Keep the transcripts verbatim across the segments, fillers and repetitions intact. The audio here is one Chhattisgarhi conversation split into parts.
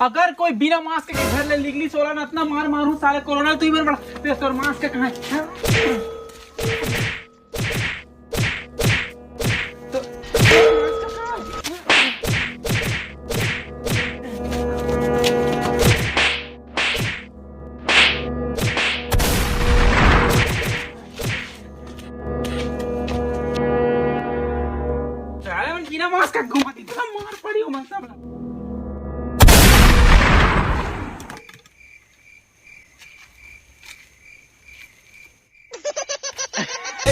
अगर कोई बिना मास्क के घर ले निकलिस ओला न अतना मार मारहूं साले कोरोना, तू ही मेरे बड़ा तेरे तोर मास्क कहां है? तो साले मन बिना मास्क के घूमत, इतना मार पड़ी हो मन सब ला।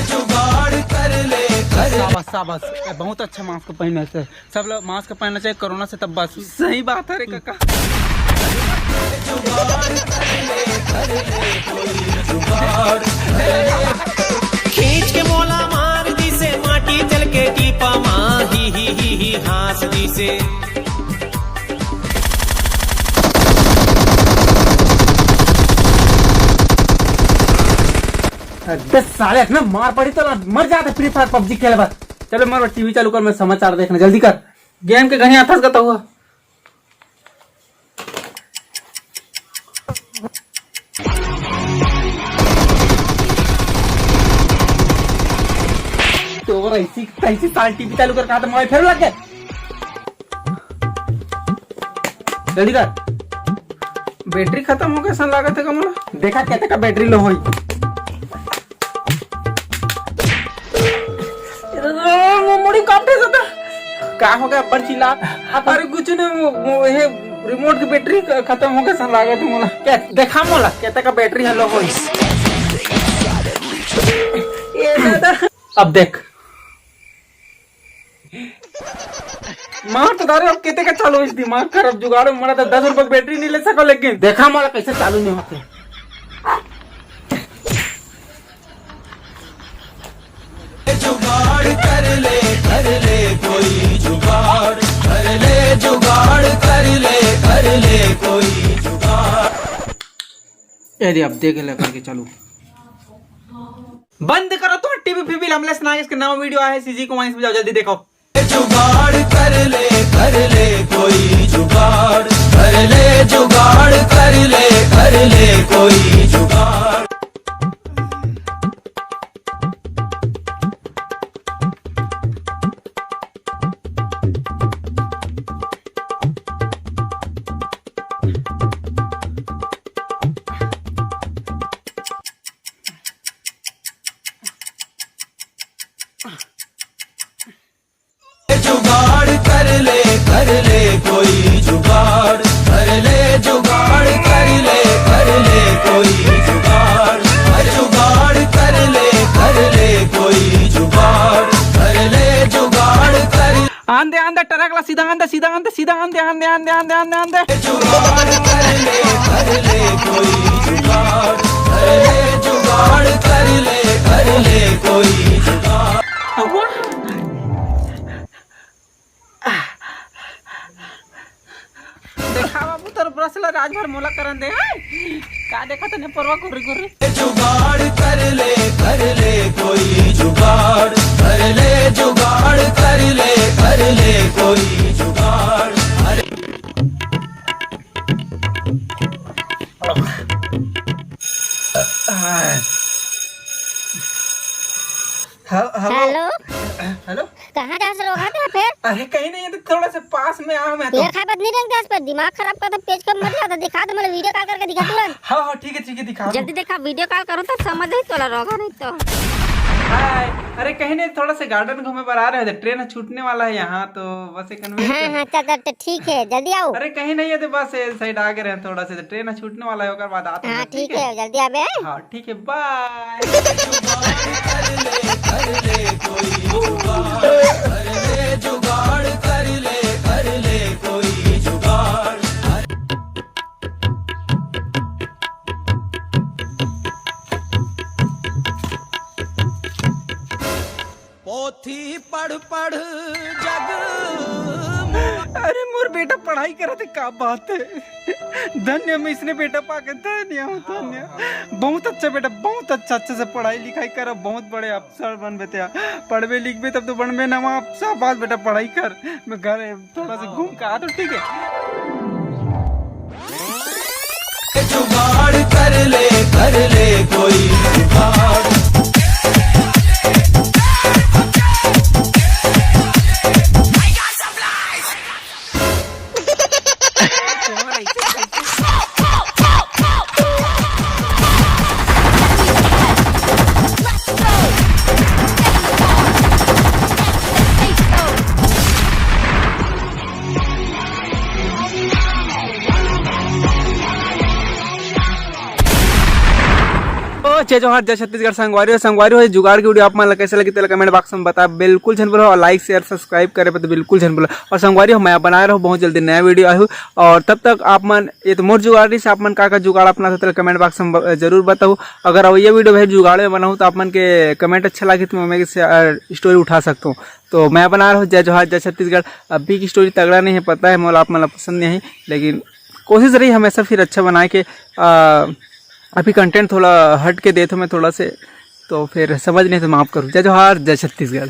जुगाड़ कर ले, कर ले। शाबाश, शाबाश, ए, बहुत अच्छा मास्क पहने से। सब लोग मास्क पहनना चाहिए कोरोना से, तब बस। सही बात है रे काका। खींच के मोला मार दिसे, माटी चल के टीपा मा ही ही ही ही हाँस दिसे। अबे साले, इतना मार पड़ी तो मर जाते फ्री फायर पबजी खेले बस। चलो मर, टीवी चालू कर, मैं समाचार देखना, जल्दी कर। गेम के घनी आथस का तो हुआ। तो ऐसी तैसी साल टीवी चालू कर कहा था, मोबाइल फेर लग गए। जल्दी कर। बैटरी खत्म हो गया सन लागत है का मोला। देखा कहते का बैटरी लो होई। मुड़ी काटे सदा। का हो गया अब्बड़ चिल्ला? अरे कुछ नहीं, वो, वो ये रिमोट की बैटरी ख-, खत्म हो गया सन लागत है मोला। क्या देखा मोला कहते का बैटरी है लो होई। ये दादा। अब देख। मार तो दारू, अब कितने का चालू इस दिमाग खराब जुगाड़ में, मरा तो दस रुपए की बैटरी नहीं ले सको, लेकिन देखा मोला कैसे चालू नहीं होते। जुगाड़ कर ले, कर ले कोई जुगाड़, कर ले जुगाड़, कर ले, कर ले कोई जुगाड़। ये दे, अब देख ले करके चालू। बंद करो तो टीवी फीवी, लमलेस नागेश के नवा वीडियो आया है, सीजी को वहीं से बजाओ, जल्दी देखो। जुगाड़ कर ले, कर ले कोई जुगाड़, कर ले जुगाड़, कर ले, कर ले कोई जुगाड़। जुगाड़ कर ले, कर ले कोई जुगाड़, कर ले जुगाड़, कर ले, कर ले कोई जुगाड़, अरे जुगाड़ कर ले, कर ले कोई जुगाड़, कर ले जुगाड़, कर आंदे, आंदे, ट्रक ला सीधा आंदे, सीधा आंदे, सीधा आंदे, आंदे, आंदे, आंदे, आंदे, आंदे। जुगाड़ कर ले, कर ले कोई जुगाड़, कर ले जुगाड़, कर ले, कर ले कोई जुगाड़। देखा बाबू, तोर ब्रश ला रात भर मोला करन दे, हैं? का देखा तने परवा गुर्री गुर्री? जुगाड़ कर ले, कर ले कोई जुगाड़, कर ले जुगाड़, कर ले, कर ले कोई जुगाड़। अरे हेलो, हेलो। हेलो। हेलो। कहाँ जास रोगहा था फिर? अरे कहीं नहीं, ये तो थोड़ा सा पास में आया मैं तो। तेल खाए बदनी रंग जास पर दिमाग खराब कर, तो पेज कम मत जाता, दिखा दे, मतलब वीडियो कॉल करके दिखा तुरंत। हाँ, हाँ, ठीक है, ठीक है, दिखा दूँ। जल्दी दिखा, वीडियो कॉल करो तब समझ आई तोला रोगहा नहीं तो। हाय, अरे कहीं नहीं, थोड़ा सा गार्डन घूमे पर आ रहे थे, ट्रेन छूटने वाला है यहाँ तो बस एक हाँ, हाँ, चल, चल, चल, ठीक है, जल्दी आओ। अरे कहीं नहीं है तो बस ये साइड आ गए रहे थोड़ा सा, तो ट्रेन छूटने वाला है, ओकर बाद आते हैं, हाँ, ठीक है, जल्दी आबे। हाँ, ठीक है, बाय। जुगाड़ कर ले, कर ले कोई जुगाड़, कर ले जुगाड़, कर ले, कर ले कोई जुगाड़। पोथी पढ़ पढ़ जग। अरे मोर बेटा पढ़ाई करत है, का बात है। धन्य मैं इसने बेटा पाके, धन्य हूँ, धन्य। बहुत अच्छा बेटा, बहुत अच्छा, अच्छे से पढ़ाई लिखाई कर, बहुत बड़े अफसर बनबे ते। पढ़बे लिखबे तब तो बनबे ना, वहाँ शाबाश बेटा, पढ़ाई कर। मैं घर थोड़ा सा घूम के आ तो ठीक है। ले, कर ले कोई उधार। ओ, जय जोहार, जय छत्तीसगढ़। संगवारी हो, संगवारी हो, ये जुगाड़ की वीडियो आप मन ला कैसे लगी, तेला कमेंट बॉक्स में बता, बिल्कुल झन भूलो। और लाइक, शेयर, सब्सक्राइब करे पर तो बिल्कुल झन भूलो। और संगवारी हो, मैं बनाए रहूँ बहुत जल्दी नया वीडियो आहू। और तब तक आप मन, ये तो मोर जुगाड़ रहिस, आप मन का का जुगाड़ अपनाथो, तेला कमेंट बॉक्स में ब-, जरूर बताओ। अगर अब ये वीडियो भाई जुगाड़ में बनाऊँ तो आप मन के कमेंट अच्छा लगे तो मैं से, अ, स्टोरी उठा सकता हूँ। तो मैं बनाए रहूँ जय जोहार, जय छत्तीसगढ़। अभी की स्टोरी तगड़ा नहीं है, पता है मोला आप मन ला पसंद नहीं है, लेकिन कोशिश रही हमेशा फिर अच्छा बनाए के, अ, अभी कंटेंट थोड़ा हट के देथों मैं थोड़ा से, तो फिर समझ नहीं तो माफ़ करूँ। जय जोहार, जय छत्तीसगढ़।